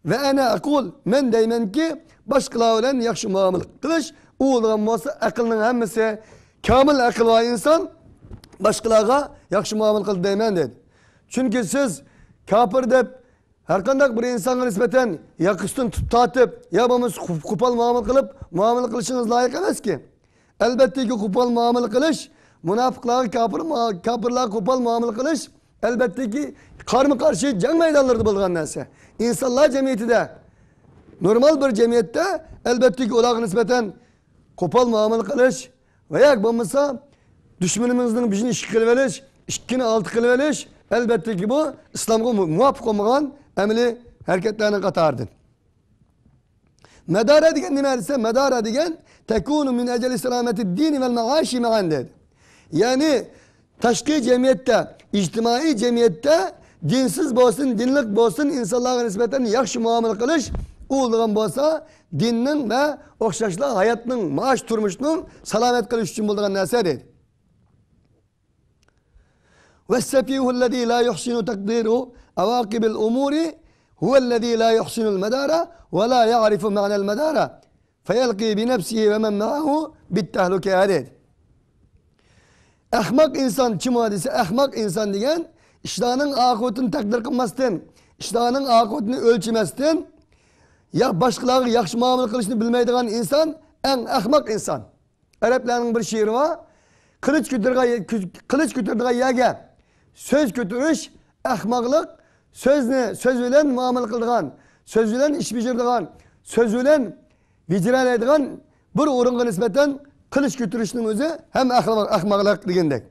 ۋە ئەنە ئەقۇل، مەن دەيمەنكى، باشقىلار بىلەن ياخشى مۇئامىلە قىلىش، ئۇ بولغان بولسا ئەقىلنىڭ ھەممىسى، كامىل ئەقىل بار ئىنسان باشقىلارغا ياخشى مۇئامىلە قىلدى دەيمەن دېدى. چۈنكى سىز كاپىر دەپ ھەرقانداق بىر ئىنسانغا نىسبەتەن ياقىسىدىن تۇتۇپ تارتىپ يا بولمىسا قوپال مۇئامىلە قىلىپ مۇئامىلە قىلىشىڭىز لايىق ئەمەسكى. ئەلۋەتتىكى، قوپال مۇئامىلە قىلىش، مۇناپىقلارغا، كاپىر، كاپىرلارغا قوپال مۇئامىلە قىلىش، ئەلۋەتتىكى، قارمۇ قارشى جەڭ مەيدانلىرىدا بولغان نەرسە. ئىنسانلار جەمئىيىتىدە، نورمال بىر جەمئىيەتتە، ئەلۋەتتىكى، ئۇلارغا نىسبەتەن قوپال مۇئامىلە قىلىش ۋە ياكى بولمىسا دۈشمىنىمىزنىڭ بىرىنى ئىككى قىلىۋېلىش، ئىككىنى ئالتە قىلىۋېلىش، ئەلۋەتتىكى، بۇ ئىسلامغا مۇ-، مۇۋاپىق بولمىغان ئەمەلىي ھەرىكەتلەرنىڭ قاتارىدىن. مەدارە دېگەن نېمە دېسە، مەدارە دېگەن تەكۇنۇ مىن ئەجەلى سالامەتىد دىنى ۋەل مەئاشى مەئەن دەيدۇ. يەنى تاشقى جەمئىيەتتە، ئىجتىمائىي جەمئىيەتتە دىنسىز بولسۇن، دىنلىق بولسۇن، ئىنسانلارغا نىسبەتەن ياخشى مۇئامىلە قىلىش، ئۇ بولغان بولسا دىننىڭ ۋە ئوخشاشلا ھاياتنىڭ، مائاش تۇرمۇشنىڭ سالامەت قىلىش ئۈچۈن بولىدىغان نەرسە دەيدۇ. والسفيه الذي لا يحسن تقدير عواقب الأمور هو الذي لا يحسن المدار ولا يعرف معنى المدار فيلقي بنفسه ومن معه بالتهلكة دەيدۇ. ئەخمەق ئىنسان كىم ئۇ دېسە، ئەخمەق ئىنسان دېگەن ئىشلارنىڭ ئاقىۋىتىنى تەقدىر قىلماستىن، ئىشلارنىڭ ئاقىۋىتىنى ئۆلچىمەستىن، يا باشقىلارغا ياخشى مۇئامىلە قىلىشنى بىلمەيدىغان ئىنسان ئەڭ ئەخمەق ئىنسان. ئەرەبلەرنىڭ بىر شېئىرى بار. قىلىچ كۆتۈرگەن، قىلىچ كۆتۈرىدىغان يەرگە سۆز كۆتۈرۈش ئەخمەقلىق، سۆزنى، سۆز بىلەن مۇئامىلە قىلىدىغان، سۆز بىلەن ئىش بېجىرىدىغان، سۆز بىلەن بېجىرەلەيدىغان بىر ئورۇنغا نىسبەتەن قىلىچ كۆتۈرۈشنىڭ ئۆزى ھەم ئەخمەق، ئەخمەقلىق دېگەندەك.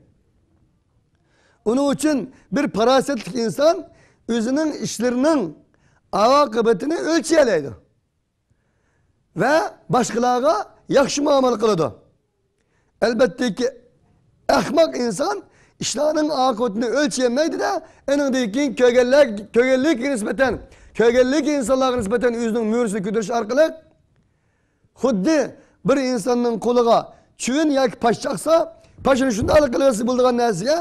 ئۇنىڭ ئۈچۈن بىر پاراسەتلىك ئىنسان ئۆزىنىڭ ئىشلىرىنىڭ ئاقىۋىتىنى ئۆلچىيەلەيدۇ. ۋە باشقىلارغا ياخشى مۇئامىلە قىلىدۇ. ئەلۋەتتىكى، ئەخمەق ئىنسان ئىشلارنىڭ ئاقىۋىتىنى ئۆلچىيەلمەيدۇ-دە، ئېنىڭدىن كېيىن كۆرگەنلەر، كۆرگەنلىكىگە نىسبەتەن، كۆرگەنلىكى ئىنسانلارغا نىسبەتەن ئۆزىنىڭ مۈرىسىنى كۆتۈرۈش ئارقىلىق، خۇددى بىر ئىنساننىڭ قولىغا چىۋىن ياكى پاش چاقسا، پاشىنى شۇنداقلا قىلىۋەتسە بولىدىغان نەرسىگە،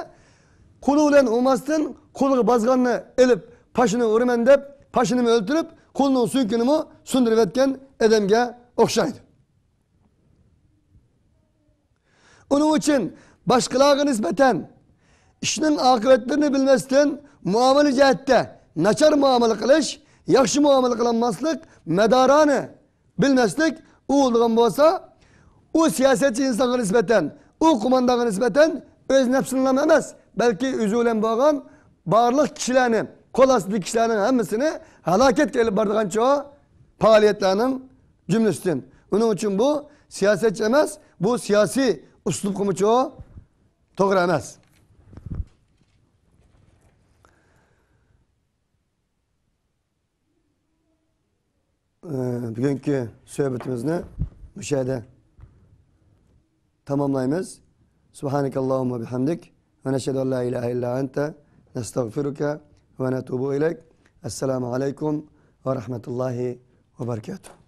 قولى بىلەن ئۇرماستىن، قولىغا بازغاننى ئېلىپ، پاشىنى ئۇرىمەن دەپ، پاشىنىمۇ ئۆلتۈرۈپ، قولىنىڭ سۆڭىكىنىمۇ سۇندۇرۇۋەتكەن ئادەمگە ئوخشايدۇ. ئۇنىڭ ئۈچۈن باشقىلارغا نىسبەتەن ئىشنىڭ ئاقىۋەتلىرىنى بىلمەستىن، مۇئامىلە جەھەتتە ناچار مۇئامىلە قىلىش، ياخشى مۇئامىلە قىلالماسلىق، مەدارانى بىلمەسلىك، ئۇ بولىدىغان بولسا، ئۇ سىياسەتچى ئىنسانغا نىسبەتەن، ئۇ قوماندانغا نىسبەتەن ئۆز نەپسىنىلا ئەمەس، بەلكى ئۆزى بىلەن بولغان بارلىق كىشىلەرنى، قول ئاستىدىكى كىشىلەرنىڭ ھەممىسىنى ھالاكەتكە ئېلىپ بارىدىغانچۇ پائالىيەتلەرنىڭ جۈملىسىدىن. ئۇنىڭ ئۈچۈن بۇ سىياسەتچى ئەمەس، بۇ سىياسىي ئۇسلۇبقىمۇچۇ توغرا ئەمەس. ئە، بۈگۈنكى سۆھبىتىمىزنى مۇشۇ يەردە تاماملايمىز. سۇبھانەكەللاھۇممە بىھەمدىك، ۋە نەشھەدۇ ئەن لا ئىلاھە ئىللا ئەنتە، نەستەغفىرۇكە، ۋە نەتۇبۇ ئىلەيك. ئەسسالامۇ ئەلەيكۇم ۋە رەھمەتۇللاھى ۋە بەرىكاتۇھ.